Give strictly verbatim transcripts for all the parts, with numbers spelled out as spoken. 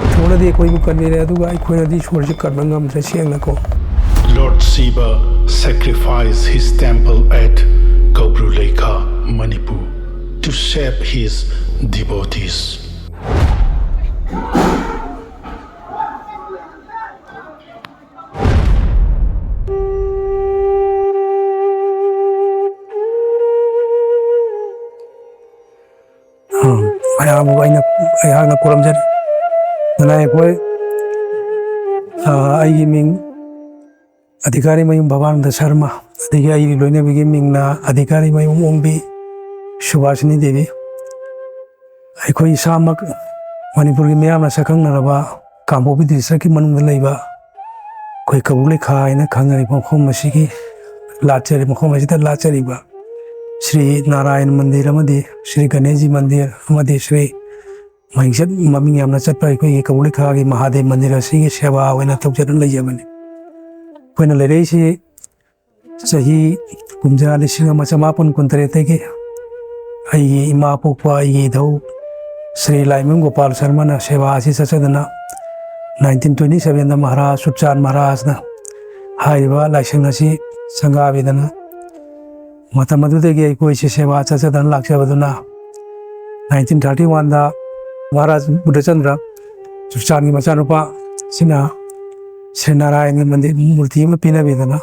ꯏꯁꯣꯔꯅꯗꯤ ꯑꯩꯈꯣꯏꯕꯨ ꯀꯟꯕꯤꯔꯦ, ꯑꯗꯨꯒ ꯑꯩꯈꯣꯏꯅꯗꯤ ꯏꯁꯣꯔꯁꯦ ꯀꯟꯕ ꯉꯝꯗ꯭ꯔꯦ, ꯁꯦꯡꯅꯀꯣ꯫ Lord Shiva sacrificed his temple at Kabru Lekha, Manipur, to save his devotees. ꯑꯥ, ꯃꯌꯥꯝꯕꯨ ꯑꯩꯅ, ꯑꯩꯍꯥꯛꯅ ꯈꯨꯔꯨꯝꯖꯔꯤ꯫ ꯅꯅꯥꯏ ꯑꯩꯈꯣꯏ, ꯑꯥ, ꯑꯩꯒꯤ ꯃꯤꯡ ꯑꯙꯤꯀꯥꯔꯤ ꯃꯌꯨꯝ ꯚꯕꯥꯅꯟꯗ ꯁꯔꯃ, ꯑꯗꯒꯤ ꯑꯩꯒꯤ ꯂꯣꯏꯅꯕꯤꯒꯤ ꯃꯤꯡꯅ ꯑꯙꯤꯀꯥꯔꯤ ꯃꯌꯨꯝ ꯑꯣꯡꯕꯤ ꯁꯨꯕꯥꯁꯤꯅꯤ ꯗꯦꯕꯤ꯫ ꯑꯩꯈꯣꯏ ꯏꯁꯥꯃꯛ ꯃꯅꯤꯄꯨꯔꯒꯤ ꯃꯤꯌꯥꯝꯅ ꯁꯛꯈꯪꯅꯔꯕ ꯀꯥꯡꯄꯣꯛꯄꯤ ꯗꯤꯁꯇ꯭ꯔꯤꯛꯀꯤ ꯃꯅꯨꯡꯗ ꯂꯩꯕ ꯑꯩꯈꯣꯏ ꯀꯕꯨ ꯂꯩꯈꯥ ꯍꯥꯏꯅ ꯈꯪꯅꯔꯤꯕ ꯃꯐꯝ ꯑꯁꯤꯒꯤ ꯂꯥꯠꯆꯔꯤ-, ꯃꯐꯝ ꯑꯁꯤꯗ ꯂꯥꯠꯆꯔꯤꯕ ꯁ꯭ꯔꯤ ꯅꯥꯔꯥꯌꯟ ꯃꯟꯗꯤꯔ ꯑꯃꯗꯤ ꯁ꯭ꯔꯤ ꯒꯅꯦꯁꯖꯤ ꯃꯟꯗꯤꯔ ꯑꯃꯗꯤ ꯁ꯭ꯔꯤ ꯃꯍꯤꯡꯆꯠ ꯃꯃꯤꯡ ꯌꯥꯝꯅ ꯆꯠꯄ ꯑꯩꯈꯣꯏꯒꯤ ꯀꯕꯨ ꯂꯩꯈꯥꯒꯤ ꯃꯍꯥꯗꯦꯕ ꯃꯟꯗꯤꯔ ꯑꯁꯤꯒꯤ ꯁꯦꯕꯥ ꯑꯣꯏꯅ ꯇꯧꯖꯗꯨꯅ ꯂꯩꯖꯕꯅꯤ꯫ ꯑꯩꯈꯣꯏꯅ ꯂꯩꯔꯛꯏꯁꯤ ꯆꯍꯤ ꯀꯨꯝꯖꯥ ꯂꯤꯁꯤꯡ ꯑꯃ ꯆꯃꯥꯄꯟ ꯀꯨꯟꯇꯔꯦꯠꯇꯒꯤ ꯑꯩꯒꯤ ꯏꯃꯥ ꯄꯣꯛꯄ ꯑꯩꯒꯤ ꯏꯙꯧ ꯁ꯭ꯔꯤ ꯂꯥꯏꯃꯌꯨꯝ ꯒꯣꯄꯥꯜ ꯁꯔꯃꯅ ꯁꯦꯕꯥ ꯑꯁꯤ ꯆꯠꯆꯗꯨꯅ nineteen twenty sevenꯗ ꯃꯍꯥꯔꯥꯖ ꯆꯨꯞꯆꯥꯟ ꯃꯍꯥꯔꯥꯖꯅ ꯍꯥꯏꯔꯤꯕ ꯂꯥꯏꯁꯪ ꯑꯁꯤ ꯁꯪꯒꯥꯕꯤꯗꯅ ꯃꯇꯝ ꯑꯗꯨꯗꯒꯤ ꯑꯩꯈꯣꯏꯁꯦ ꯁꯦꯕꯥ ꯆꯠꯆꯗꯅ ꯂꯥꯛꯆꯕꯗꯨꯅ nineteen thirty oneꯗ ꯃꯍꯥꯔꯥꯖ ꯕꯨꯙꯆꯟꯗ꯭ꯔ ꯆꯨꯞꯆꯥꯟꯒꯤ ꯃꯆꯥꯅꯨꯄꯥ ꯁꯤꯅ ꯁ꯭ꯔꯤ ꯅꯥꯔꯥꯌꯟꯒꯤ ꯃꯟꯗꯤꯔ ꯃꯨꯔꯇꯤ ꯑꯃ ꯄꯤꯅꯕꯤꯗꯅ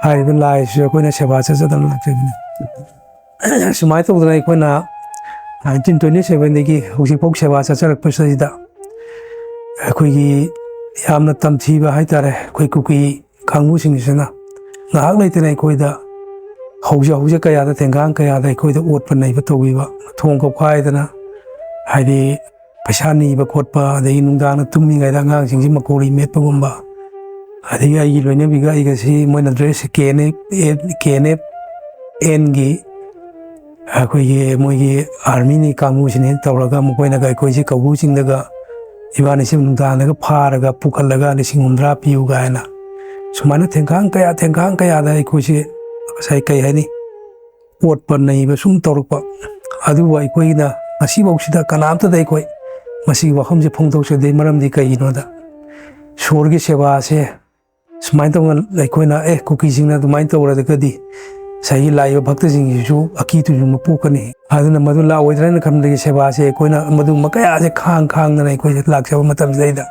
ꯍꯥꯏꯔꯤꯕ ꯂꯥꯏꯁꯤꯁꯨ ꯑꯩꯈꯣꯏꯅ ꯁꯦꯕꯥ ꯆꯠꯆꯗꯅ ꯂꯥꯛꯆꯕꯅꯤ꯫ ꯁꯨꯃꯥꯏꯅ ꯇꯧꯗꯅ ꯑꯩꯈꯣꯏꯅ nineteen twenty sevenꯗꯒꯤ ꯍꯧꯖꯤꯛꯐꯥꯎ ꯁꯦꯕꯥ ꯆꯠꯆꯔꯛꯄꯁꯤꯗ ꯑꯩꯈꯣꯏꯒꯤ ꯌꯥꯝꯅ ꯇꯝꯊꯤꯕ ꯍꯥꯏꯇꯥꯔꯦ, ꯑꯩꯈꯣꯏ ꯀꯨꯀꯤ ꯀꯥꯡꯕꯨꯁꯤꯡꯁꯤꯅ ꯉꯥꯏꯍꯥꯛ ꯂꯩꯇꯅ ꯑꯩꯈꯣꯏꯗ ꯍꯧꯖ ꯍꯧꯖ ꯀꯌꯥꯗ, ꯇꯦꯡꯒꯥꯡ ꯀꯌꯥꯗ ꯑꯩꯈꯣꯏꯗ ꯑꯣꯠꯄ ꯅꯩꯕ ꯇꯧꯕꯤꯕ, ꯊꯣꯡ ꯀꯧꯈꯥꯏꯗꯅ, ꯍꯥꯏꯗꯤ ꯄꯩꯁꯥ ꯅꯤꯕ ꯈꯣꯠꯄ, ꯑꯗꯒꯤ ꯅꯨꯡꯗꯥꯡꯗ ꯇꯨꯝꯃꯤꯉꯩꯗ ꯑꯉꯥꯡꯁꯤꯡꯁꯤ ꯃꯀꯣꯔꯤ ꯃꯦꯠꯄꯒꯨꯝꯕ, ꯑꯗꯒꯤ ꯑꯩꯒꯤ ꯂꯣꯏꯅꯕꯤꯒ ꯑꯩꯒꯁꯤ ꯃꯣꯏꯅ dress K N F, K N F Nꯒꯤ ꯑꯩꯈꯣꯏꯒꯤ ꯃꯣꯏꯒꯤ armyꯅꯤ ꯀꯥꯡꯕꯨꯁꯤꯅꯤ ꯇꯧꯔꯒ ꯃꯈꯣꯏꯅꯒ ꯑꯩꯈꯣꯏꯁꯤ ꯀꯧꯕ꯭ꯔꯨ ꯆꯤꯡꯗꯒ ꯏꯕꯥꯅꯤꯁꯦ ꯅꯨꯡꯗꯥꯡꯗꯒ ꯐꯥꯔꯒ ꯄꯨꯈꯠꯂꯒ ꯂꯤꯁꯤꯡ ꯍꯨꯝꯗ꯭ꯔꯥ ꯄꯤꯌꯨ ꯀꯥꯏꯅ ꯁꯨꯃꯥꯏꯅ ꯊꯦꯡꯈꯥꯡ ꯀꯌꯥ, ꯊꯦꯡꯈꯥꯡ ꯀꯌꯥꯗ ꯑꯩꯈꯣꯏꯁꯦ ꯉꯁꯥꯏ ꯀꯩ ꯍꯥꯏꯅꯤ, ꯑꯣꯠꯄ ꯅꯩꯕ ꯁꯨꯝ ꯇꯧꯔꯛꯄ꯫ ꯑꯗꯨꯕꯨ ꯑꯩꯈꯣꯏꯅ ꯉꯁꯤꯐꯥꯎꯁꯤꯗ ꯀꯅꯥꯝꯇꯗ ꯑꯩꯈꯣꯏ ꯃꯁꯤꯒꯤ ꯋꯥꯐꯝꯁꯦ ꯐꯣꯡꯗꯣꯛꯆꯗꯦ꯫ ꯃꯔꯝꯗꯤ ꯀꯩꯒꯤꯅꯣꯗ, ꯏꯁꯣꯔꯒꯤ ꯁꯦꯕꯥꯁꯦ ꯁꯨꯃꯥꯏꯅ ꯇꯧꯅ ꯑꯩꯈꯣꯏꯅ, "ꯑꯦ, ꯀꯨꯀꯤꯁꯤꯡꯅ ꯑꯗꯨꯃꯥꯏꯅ ꯇꯧꯔꯒꯗꯤ ꯉꯁꯥꯏꯒꯤ ꯂꯥꯛꯏꯕ ꯚꯛꯇꯁꯤꯡꯁꯤꯁꯨ ꯑꯀꯤ ꯇꯨꯖꯨꯡꯕ ꯄꯣꯛꯀꯅꯤ, ꯑꯗꯨꯅ ꯃꯗꯨ ꯂꯥꯛꯑꯣꯏꯗ꯭ꯔꯥ" ꯍꯥꯏꯅ ꯈꯟꯕꯗꯒꯤ ꯁꯦꯕꯥꯁꯦ ꯑꯩꯈꯣꯏꯅ ꯃꯗꯨꯒꯨꯝꯕ ꯀꯌꯥꯁꯦ ꯈꯥꯡ ꯈꯥꯡꯗꯅ ꯑꯩꯈꯣꯏꯁꯦ ꯂꯥꯛꯆꯕ ꯃꯇꯝꯁꯤꯗꯩꯗ,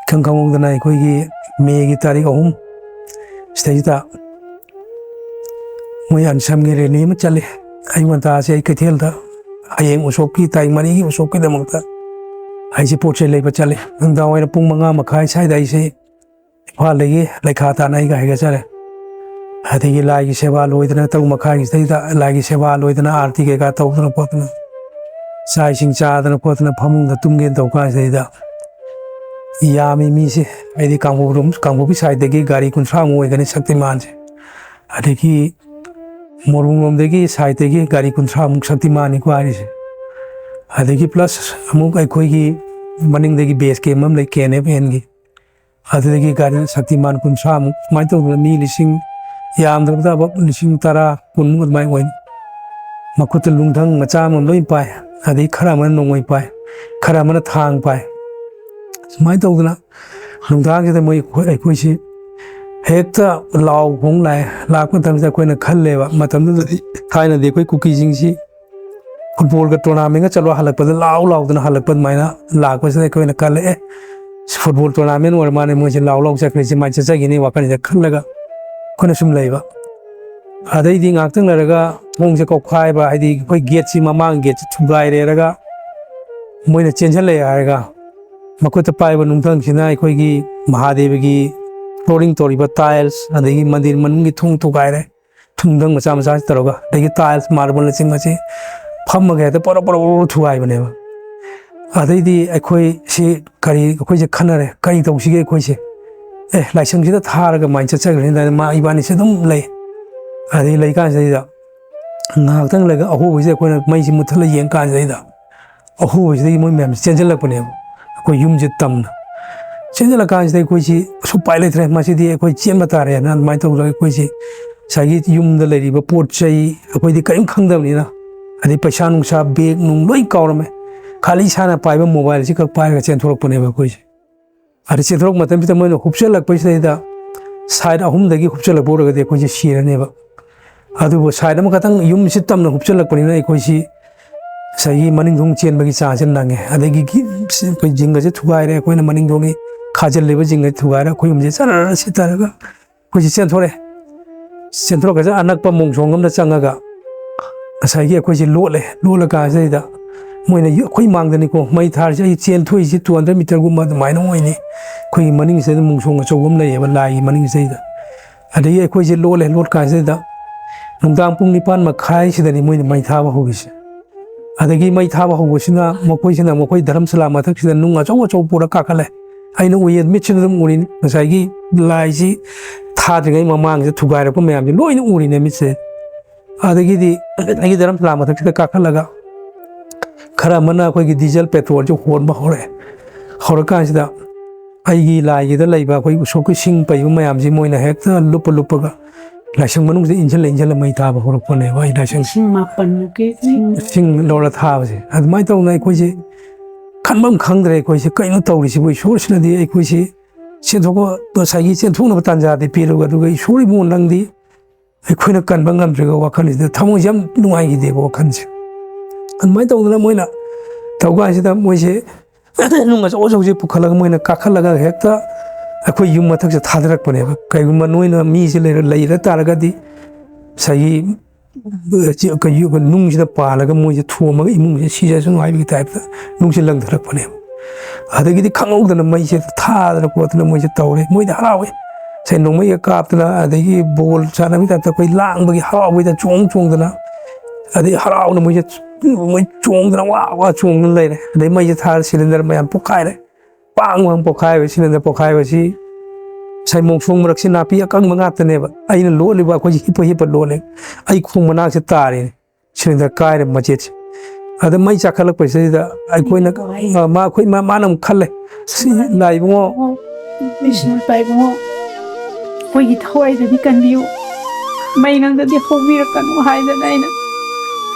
ꯏꯈꯪ ꯈꯪꯍꯧꯗꯅ ꯑꯩꯈꯣꯏꯒꯤ ꯃꯦꯒꯤ ꯇꯥꯔꯤꯛ ꯑꯍꯨꯝ ꯁꯤꯗꯩꯁꯤꯗ ꯃꯣꯏ ꯑꯟꯁꯝꯒꯤ ꯔꯦꯂꯤ ꯑꯃ ꯆꯠꯂꯤ꯫ ꯑꯌꯨꯛ ꯉꯟꯇꯥꯁꯦ ꯑꯩ ꯀꯩꯊꯦꯜꯗ ꯍꯌꯦꯡ ꯎꯁꯣꯞꯀꯤ, ꯇꯥꯔꯤꯛ ꯃꯔꯤꯒꯤ ꯎꯁꯣꯞꯀꯤꯗꯃꯛꯇ ꯑꯩꯁꯦ ꯄꯣꯠ ꯆꯩ ꯂꯩꯕ ꯆꯠꯂꯤ꯫ ꯅꯨꯡꯗꯥꯡ ꯋꯥꯏꯔꯝ ꯄꯨꯡ ꯃꯉꯥ ꯃꯈꯥꯏ ꯁ꯭ꯋꯥꯏꯗ ꯑꯩꯁꯦ ꯏꯝꯐꯥꯜꯗꯒꯤ ꯂꯩꯈꯥ ꯇꯥꯅ ꯑꯩꯒ ꯍꯥꯏꯒꯠꯆꯔꯦ꯫ ꯑꯗꯒꯤ ꯂꯥꯏꯒꯤ ꯁꯦꯕꯥ ꯂꯣꯏꯗꯅ, ꯇꯔꯨꯛ ꯃꯈꯥꯏꯒꯤꯁꯤꯗꯩꯗ ꯂꯥꯏꯒꯤ ꯁꯦꯕꯥ ꯂꯣꯏꯗꯅ, ꯑꯥꯔꯇꯤ ꯀꯩꯀꯥ ꯇꯧꯗꯅ ꯈꯣꯠꯇꯅ, ꯆꯥꯛ ꯏꯁꯤꯡ ꯆꯥꯗꯅ ꯈꯣꯠꯇꯅ ꯐꯃꯨꯡꯗ ꯇꯨꯝꯒꯦꯅ ꯇꯧ ꯀꯥꯟꯁꯤꯗꯩꯗ, ꯌꯥꯝꯃꯤ ꯃꯤꯁꯦ꯫ ꯍꯥꯏꯗꯤ ꯀꯥꯡꯄꯣꯛꯄꯤ ꯔꯣꯝ-, ꯀꯥꯡꯄꯣꯛꯄꯤ ꯁꯥꯏꯠꯇꯒꯤ ꯒꯥꯔꯤ ꯀꯨꯟꯊ꯭ꯔꯥꯃꯨꯛ ꯑꯣꯏꯒꯅꯤ ꯁꯛꯇꯤꯃꯥꯟꯁꯦ꯫ ꯑꯗꯒꯤ ꯃꯣꯏꯔꯥꯡꯂꯣꯝꯗꯒꯤ ꯁꯥꯏꯠꯇꯒꯤ ꯒꯥꯔꯤ ꯀꯨꯟꯊ꯭ꯔꯥꯃꯨꯛ ꯁꯛꯇꯤꯃꯥꯟꯅꯤꯀꯣ ꯍꯥꯏꯔꯤꯁꯦ꯫ ꯑꯗꯒꯤ ꯄ꯭ꯂꯁ ꯑꯃꯨꯛ ꯑꯩꯈꯣꯏꯒꯤ ꯃꯅꯤꯡꯗꯒꯤ ꯕꯦꯁ ꯀꯦꯝ ꯑꯃ ꯂꯩ, ꯀꯦ ꯑꯦꯟ ꯑꯦꯐ ꯑꯦꯟꯒꯤ, ꯑꯗꯨꯗꯒꯤ ꯒꯥꯔꯤ ꯁꯛꯇꯤꯃꯥꯟ ꯀꯨꯟꯊ꯭ꯔꯥꯃꯨꯛ, ꯁꯨꯃꯥꯏꯅ ꯇꯧꯗꯅ ꯃꯤ ꯂꯤꯁꯤꯡ, ꯌꯥꯝꯗ꯭ꯔꯕꯗ ꯑꯕꯞ ꯂꯤꯁꯤꯡ ꯇꯔꯥ, ꯀꯨꯟꯃꯨꯛ ꯑꯗꯨꯃꯥꯏꯅ ꯑꯣꯏꯅꯤ꯫ ꯃꯈꯨꯠꯇ ꯅꯨꯡꯊꯪ ꯃꯆꯥ ꯑꯃ ꯂꯣꯏ ꯄꯥꯏ, ꯑꯗꯩ ꯈꯔ ꯑꯃꯅ ꯅꯣꯡꯃꯩ ꯄꯥꯏ, ꯈꯔ ꯑꯃꯅ ꯊꯥꯡ ꯄꯥꯏ꯫ ꯁꯨꯃꯥꯏꯅ ꯇꯧꯗꯅ ꯅꯨꯡꯗꯥꯡꯁꯤꯗ ꯃꯣꯏ, ꯑꯩꯈꯣꯏ, ꯑꯩꯈꯣꯏꯁꯤ ꯍꯦꯛꯇ ꯂꯥꯎ ꯈꯣꯡ ꯂꯥꯛꯑꯦ꯫ ꯂꯥꯛꯄ ꯃꯇꯝꯁꯤꯗ ꯑꯩꯈꯣꯏꯅ ꯈꯜꯂꯦꯕ, ꯃꯇꯝꯗꯨꯗꯗꯤ ꯊꯥꯏꯅꯗꯤ ꯑꯩꯈꯣꯏ ꯀꯨꯀꯤꯁꯤꯡꯁꯤ ꯐꯨꯠꯕꯣꯜꯒ ꯇꯣꯔꯅꯥꯃꯦꯟꯒ ꯆꯠꯂꯨ ꯍꯜꯂꯛꯄꯗ ꯂꯥꯎ ꯂꯥꯎꯗꯅ ꯍꯜꯂꯛꯄ ꯑꯗꯨꯃꯥꯏꯅ ꯂꯥꯛꯄꯁꯤꯗ ꯑꯩꯈꯣꯏꯅ ꯈꯜꯂꯦ, "ꯑꯦ, ꯐꯨꯠꯕꯣꯜ ꯇꯣꯔꯅꯥꯃꯦꯟ ꯑꯣꯏꯔ ꯃꯥꯜꯂꯦ, ꯃꯣꯏꯁꯦ ꯂꯥꯎ ꯂꯥꯎ ꯆꯠꯈ꯭ꯔꯤꯁꯦ, ꯃꯥꯏ ꯆꯠꯆꯈꯤꯅꯤ" ꯋꯥꯈꯜꯁꯤꯗ ꯈꯜꯂꯒ ꯑꯩꯈꯣꯏꯅ ꯁꯨꯝ ꯂꯩꯕ꯫ ꯑꯗꯩꯗꯤ ꯉꯥꯏꯍꯥꯛꯇꯪ ꯂꯩꯔꯒ ꯊꯣꯡꯁꯦ ꯀꯧꯈꯥꯏꯕ, ꯍꯥꯏꯗꯤ ꯑꯩꯈꯣꯏ ꯒꯦꯠꯁꯤ, ꯃꯃꯥꯡ ꯒꯦꯠꯁꯤ ꯊꯨꯒꯥꯏꯔꯦꯔꯒ ꯃꯣꯏꯅ ꯆꯦꯟꯁꯤꯜꯂꯛꯑꯦ ꯍꯥꯏꯔꯒ ꯃꯈꯨꯠꯇ ꯄꯥꯏꯕ ꯅꯨꯡꯊꯪꯁꯤꯅ ꯑꯩꯈꯣꯏꯒꯤ ꯃꯍꯥꯗꯦꯕꯒꯤ flooring ꯇꯧꯔꯤꯕ tiles, ꯑꯗꯒꯤ ꯃꯟꯗꯤꯔ ꯃꯅꯨꯡꯒꯤ ꯊꯣꯡ ꯊꯨꯒꯥꯏꯔꯦ꯫ ꯅꯨꯡꯊꯪ ꯃꯆꯥ ꯃꯆꯥꯁꯤ ꯇꯧꯔꯒ, ꯑꯗꯒꯤ tiles, marble ꯅꯆꯤꯡꯕꯁꯤ ꯐꯝꯃꯒ ꯍꯦꯛꯇ ꯄꯣꯔꯣ ꯄꯣꯔꯣ ꯄꯣꯔꯣ ꯊꯨꯒꯥꯏꯕꯅꯦꯕ꯫ ꯑꯗꯩꯗꯤ ꯑꯩꯈꯣꯏ ꯁꯤ ꯀꯔꯤ, ꯑꯩꯈꯣꯏꯁꯦ ꯈꯟꯅꯔꯦ, "ꯀꯔꯤ ꯇꯧꯁꯤꯒꯦ ꯑꯩꯈꯣꯏꯁꯦ? ꯑꯦ, ꯂꯥꯏꯁꯪꯁꯤꯗ ꯊꯥꯔꯒ ꯃꯥꯏ ꯆꯠꯆꯈ꯭ꯔꯅꯤ" ꯍꯥꯏꯅ ꯃꯥ ꯏꯕꯥꯅꯤꯁꯦ ꯑꯗꯨꯝ ꯂꯩ꯫ ꯑꯗꯩ ꯂꯩꯀꯥꯟꯁꯤꯗꯩꯗ ꯉꯥꯏꯍꯥꯛꯇꯪ ꯂꯩꯔꯒ ꯑꯍꯣꯕꯁꯤꯗ ꯑꯩꯈꯣꯏꯅ ꯃꯩꯁꯤ ꯃꯨꯠꯊꯠꯂ ꯌꯦꯡ ꯀꯥꯟꯁꯤꯗꯩꯗ ꯑꯍꯣꯕꯁꯤꯗꯒꯤ ꯃꯣꯏ ꯃꯌꯥꯝꯁꯦ ꯆꯦꯟꯁꯤꯜꯂꯛꯄꯅꯦꯕ꯫ ꯑꯩꯈꯣꯏ ꯌꯨꯝꯁꯦ ꯇꯝꯅ ꯆꯦꯟꯁꯤꯜꯂꯀꯥꯟꯁꯤꯗ ꯑꯩꯈꯣꯏꯁꯤ ꯑꯁꯨꯛ ꯎꯄꯥꯏ ꯂꯩꯇ꯭ꯔꯦ, ꯃꯁꯤꯗꯤ ꯑꯩꯈꯣꯏ ꯆꯦꯟꯕ ꯇꯥꯔꯦꯅ ꯑꯗꯨꯃꯥꯏꯅ ꯇꯧꯗꯅ ꯑꯩꯈꯣꯏꯁꯤ ꯉꯁꯥꯏꯒꯤ ꯌꯨꯝꯗ ꯂꯩꯔꯤꯕ ꯄꯣꯠ ꯆꯩ ꯑꯩꯈꯣꯏꯗꯤ ꯀꯔꯤꯝ ꯈꯪꯗꯕꯅꯤꯅ, ꯑꯗꯩ ꯄꯩꯁꯥ ꯅꯨꯡꯁꯥ ꯕꯦꯒ ꯅꯨꯡ ꯂꯣꯏ ꯀꯥꯎꯔꯝꯃꯦ꯫ ꯈꯥꯂꯤ ꯏꯁꯥꯅ ꯄꯥꯏꯕ ꯃꯣꯕꯥꯏꯜꯁꯤ ꯈꯛ ꯄꯥꯏꯔꯒ ꯆꯦꯟꯊꯣꯔꯛꯄꯅꯦꯕ ꯑꯩꯈꯣꯏꯁꯦ꯫ ꯑꯗ ꯆꯦꯟꯊꯣꯔꯛꯄ ꯃꯇꯝꯁꯤꯗ ꯃꯣꯏꯅ ꯍꯨꯞꯆꯜꯂꯛꯄꯁꯤꯗꯩꯗ ꯁꯥꯏꯠ ꯑꯍꯨꯝꯗꯒꯤ ꯍꯨꯞꯆꯜꯂꯛꯄ ꯑꯣꯏꯔꯒꯗꯤ ꯑꯩꯈꯣꯏꯁꯦ ꯁꯤꯔꯅꯦꯕ꯫ ꯑꯗꯨꯕꯨ ꯁꯥꯏꯠ ꯑꯃꯈꯛꯇꯪ ꯌꯨꯝꯁꯤ ꯇꯝꯅ ꯍꯨꯞꯆꯜꯂꯛꯄꯅꯤꯅ ꯑꯩꯈꯣꯏꯁꯤ ꯉꯁꯥꯏꯒꯤ ꯃꯅꯤꯡ ꯊꯣꯡ ꯆꯦꯟꯕꯒꯤ ꯆꯥꯟꯁꯁꯦ ꯅꯪꯉꯦ꯫ ꯑꯗꯒꯤ ꯒꯤ-, ꯑꯩꯈꯣꯏ ꯖꯤꯡꯒꯁꯦ ꯊꯨꯒꯥꯏꯔꯦ, ꯑꯩꯈꯣꯏꯅ ꯃꯅꯤꯡ ꯊꯣꯡꯒꯤ ꯈꯥꯖꯤꯜꯂꯤꯕ ꯖꯤꯡꯒ ꯊꯨꯒꯥꯏꯔꯦ, ꯑꯩꯈꯣꯏ ꯌꯨꯝꯁꯦ ꯆꯔ ꯁꯤꯠꯇꯔꯒ ꯑꯩꯈꯣꯏꯁꯦ ꯆꯦꯟꯊꯣꯔꯛꯑꯦ꯫ ꯆꯦꯟꯊꯣꯔꯛꯄꯁꯦ ꯑꯅꯛꯄ ꯃꯣꯡꯁꯣꯡ ꯑꯃꯗ ꯆꯪꯉꯒ ꯉꯁꯥꯏꯒꯤ ꯑꯩꯈꯣꯏꯁꯦ ꯂꯣꯠꯂꯦ꯫ ꯂꯣꯠꯂꯀꯥꯟꯁꯤꯗꯩꯗ ꯃꯣꯏꯅ ꯌ-, ꯑꯩꯈꯣꯏ ꯃꯥꯡꯗꯅꯤꯀꯣ ꯃꯩ ꯊꯥꯔꯤꯁꯦ꯫ ꯑꯩ ꯆꯦꯟꯊꯣꯛꯏꯁꯦ two hundred meterꯒꯨꯝꯕ ꯑꯗꯨꯃꯥꯏꯅ ꯑꯣꯏꯅꯤ꯫ ꯑꯩꯈꯣꯏꯒꯤ ꯃꯅꯤꯡꯁꯤꯗ ꯃꯣꯡꯁꯣꯡ ꯑꯆꯧꯕ ꯑꯃ ꯂꯩꯌꯦꯕ ꯂꯥꯏꯒꯤ ꯃꯅꯤꯡꯁꯤꯗꯩꯗ꯫ ꯑꯗꯒꯤ ꯑꯩꯈꯣꯏꯁꯦ ꯂꯣꯠꯂꯦ꯫ ꯂꯣꯠ ꯀꯥꯟꯁꯤꯗ ꯅꯨꯡꯗꯥꯡ ꯄꯨꯡ ꯅꯤꯄꯥꯟ ꯃꯈꯥꯏꯁꯤꯗꯅꯤ ꯃꯣꯏꯅ ꯃꯩ ꯊꯥꯕ ꯍꯧꯔꯤꯁꯦ꯫ ꯑꯗꯒꯤ ꯃꯩ ꯊꯥꯕ ꯍꯧꯕꯁꯤꯅ ꯃꯈꯣꯏꯁꯤꯅ ꯃꯈꯣꯏ ꯙꯔꯝꯁꯥꯂꯥ ꯃꯊꯛꯁꯤꯗ ꯅꯨꯡ ꯑꯆꯧ ꯑꯆꯧꯕ ꯄꯨꯔ ꯀꯥꯈꯠꯂꯦ꯫ ꯑꯩꯅ ꯎꯏꯌꯦ, ꯃꯤꯠꯁꯤꯅ ꯑꯗꯨꯝ ꯎꯔꯤꯅꯤ꯫ ꯉꯁꯥꯏꯒꯤ ꯂꯥꯏꯁꯤ ꯊꯥꯗ꯭ꯔꯤꯉꯩ ꯃꯃꯥꯡꯁꯤꯗ ꯊꯨꯒꯥꯏꯔꯛꯄ ꯃꯌꯥꯝꯁꯦ ꯂꯣꯏꯅ ꯎꯔꯤꯅꯦ ꯃꯤꯠꯁꯦ꯫ ꯑꯗꯒꯤꯗꯤ ꯑꯩꯒꯤ ꯙꯔꯝꯁꯥꯂꯥ ꯃꯊꯛꯁꯤꯗ ꯀꯥꯈꯠꯂꯒ ꯈꯔ ꯑꯃꯅ ꯑꯩꯈꯣꯏꯒꯤ ꯗꯤꯖꯜ ꯄꯦꯇ꯭ꯔꯣꯜꯁꯦ ꯍꯣꯟꯕ ꯍꯧꯔꯛꯑꯦ꯫ ꯍꯧꯔꯀꯥꯟꯁꯤꯗ ꯑꯩꯒꯤ ꯂꯥꯏꯒꯤꯗ ꯂꯩꯕ ꯑꯩꯈꯣꯏ ꯎꯁꯣꯞꯀꯤ ꯁꯤꯡ ꯄꯩꯕ ꯃꯌꯥꯝꯁꯤ ꯃꯣꯏꯅ ꯍꯦꯛꯇ ꯂꯨꯞꯄ ꯂꯨꯞꯄꯒ ꯂꯥꯏꯁꯪ ꯃꯅꯨꯡꯁꯤꯗ ꯏꯟꯁꯤꯜꯂ ꯏꯟꯁꯤꯜꯂ ꯃꯩ ꯊꯥꯕ ꯍꯧꯔꯛꯄꯅꯦꯕ꯫ ꯑꯩ ꯂꯥꯏꯁꯪ ꯂꯤꯁꯤꯡ ꯃꯥꯄꯟꯃꯨꯛꯀꯤ ꯁꯤꯡ ꯂꯧꯔ ꯊꯥꯕꯁꯦ꯫ ꯑꯗꯨꯃꯥꯏꯅ ꯇꯧꯗꯅ ꯑꯩꯈꯣꯏꯁꯦ ꯈꯟꯐꯝ ꯈꯪꯗ꯭ꯔꯦ꯫ ꯑꯩꯈꯣꯏꯁꯦ ꯀꯩꯅꯣ ꯇꯧꯔꯤꯁꯤꯕꯨ? ꯏꯁꯣꯔꯁꯤꯅꯗꯤ ꯑꯩꯈꯣꯏꯁꯤ ꯆꯦꯟꯊꯣꯛꯄ, ꯉꯁꯥꯏꯒꯤ ꯆꯦꯟꯊꯣꯛꯅꯕ ꯇꯥꯟꯖꯥꯗꯤ ꯄꯤꯔꯒ, ꯑꯗꯨꯒ ꯏꯁꯣꯔ ꯏꯕꯨꯡꯉꯣ ꯅꯪꯗꯤ ꯑꯩꯈꯣꯏꯅ ꯀꯟꯕ ꯉꯝꯗ꯭ꯔꯤꯕ ꯋꯥꯈꯜꯁꯤꯗ ꯊꯃꯣꯏꯁꯦ ꯌꯥꯝ ꯅꯨꯡꯉꯥꯏꯈꯤꯗꯦꯕ ꯋꯥꯈꯜꯁꯦ꯫ ꯑꯗꯨꯃꯥꯏꯅ ꯇꯧꯗꯅ ꯃꯣꯏꯅ ꯇꯧ ꯀꯥꯟꯁꯤꯗ ꯃꯣꯏꯁꯦ ꯅꯨꯡ ꯑꯆꯧ ꯑꯆꯧꯕꯁꯦ ꯄꯨꯈꯠꯂꯒ ꯃꯣꯏꯅ ꯀꯥꯈꯠꯂꯒ ꯍꯦꯛꯇ ꯑꯩꯈꯣꯏ ꯌꯨꯝ ꯃꯊꯛꯁꯦ ꯊꯥꯗꯔꯛꯄꯅꯦꯕ꯫ "ꯀꯩꯒꯨꯝꯕ ꯅꯣꯏꯅ ꯃꯤꯁꯦ ꯂꯩꯔ, ꯂꯩꯔ ꯇꯥꯔꯒꯗꯤ ꯉꯁꯥꯏꯒꯤ ꯀꯩ-, ꯅꯨꯡꯁꯤꯗ ꯄꯥꯜꯂꯒ ꯃꯣꯏꯁꯦ ꯊꯣꯝꯃꯒ ꯏꯃꯨꯡꯁꯦ ꯁꯤꯖꯁꯅꯨ" ꯍꯥꯏꯕꯒꯤ ꯇꯥꯏꯞꯇ ꯅꯨꯡꯁꯦ ꯂꯪꯊꯔꯛꯄꯅꯦꯕ꯫ ꯑꯗꯒꯤꯗꯤ ꯈꯪꯍꯧꯗꯅ ꯃꯩꯁꯦ ꯊꯥꯗꯅ ꯈꯣꯠꯇꯅ ꯃꯣꯏꯁꯦ ꯇꯧꯔꯦ꯫ ꯃꯣꯏꯗꯤ ꯍꯔꯥꯎꯋꯦ꯫ ꯉꯁꯥꯏ ꯅꯣꯡꯃꯩꯒ ꯀꯥꯞꯇꯅ, ꯑꯗꯒꯤ ꯕꯣꯜ ꯁꯥꯟꯅꯕꯒꯤ ꯇꯥꯏꯞꯇ ꯑꯩꯈꯣꯏ ꯂꯥꯡꯕꯒꯤ ꯍꯔꯥꯎꯕꯩꯗ ꯆꯣꯡ ꯆꯣꯡꯗꯅ, ꯑꯗꯩ ꯍꯔꯥꯎꯅ ꯃꯣꯏꯁꯦ, ꯃꯣꯏ ꯆꯣꯡꯗꯅ ꯋꯥ ꯋꯥ ꯆꯣꯡꯗꯅ ꯂꯩꯔꯦ꯫ ꯑꯗꯩ ꯃꯩꯁꯦ ꯊꯥꯔ ꯁꯤꯂꯤꯟꯗꯔ ꯃꯌꯥꯝ ꯄꯣꯛꯈꯥꯏꯔꯦ꯫ ꯄꯥꯡ ꯄꯥꯡ ꯄꯣꯛꯈꯥꯏꯕ, ꯁꯤꯂꯤꯟꯗꯔ ꯄꯣꯛꯈꯥꯏꯕꯁꯤ ꯉꯁꯥꯏ ꯃꯣꯡꯁꯣꯡ ꯃꯔꯛꯁꯤ ꯅꯥꯄꯤ ꯑꯀꯪꯕ ꯉꯥꯛꯇꯅꯦꯕ꯫ ꯑꯩꯅ ꯂꯣꯠꯂꯤꯕ, ꯑꯩꯈꯣꯏꯁꯦ ꯍꯤꯞꯄ ꯍꯤꯞꯄ ꯂꯣꯠꯂꯦ꯫ ꯑꯩ ꯈꯣꯡ ꯃꯅꯥꯛꯁꯦ ꯇꯥꯔꯦꯅꯦ꯫ ꯁꯤꯂꯤꯟꯗꯔ ꯀꯥꯏꯔꯦ ꯃꯆꯦꯠꯁꯦ꯫ ꯑꯗ ꯃꯩ ꯆꯥꯛꯈꯠꯂꯛꯄꯁꯤꯗꯩꯗ ꯑꯩꯈꯣꯏꯅ, ꯑ, ꯃꯥ, ꯑꯩꯈꯣꯏ, ꯃꯥ, ꯃꯥꯅ ꯑꯃꯨꯛ ꯈꯜꯂꯦ, "ꯁꯤ ꯂꯥꯛꯏꯕꯨꯡꯉꯣ, ꯏꯕꯨꯡꯉꯣ, ꯕꯤꯁꯅꯨ ꯄꯥꯏꯕꯨꯡꯉꯣ, ꯑꯩꯈꯣꯏꯒꯤ ꯊꯋꯥꯏꯗꯗꯤ ꯀꯟꯕꯤꯌꯨ, ꯃꯩ ꯅꯪꯗꯗꯤ ꯍꯧꯕꯤꯔꯛꯀꯅꯨ" ꯍꯥꯏꯗꯅ ꯑꯩꯅ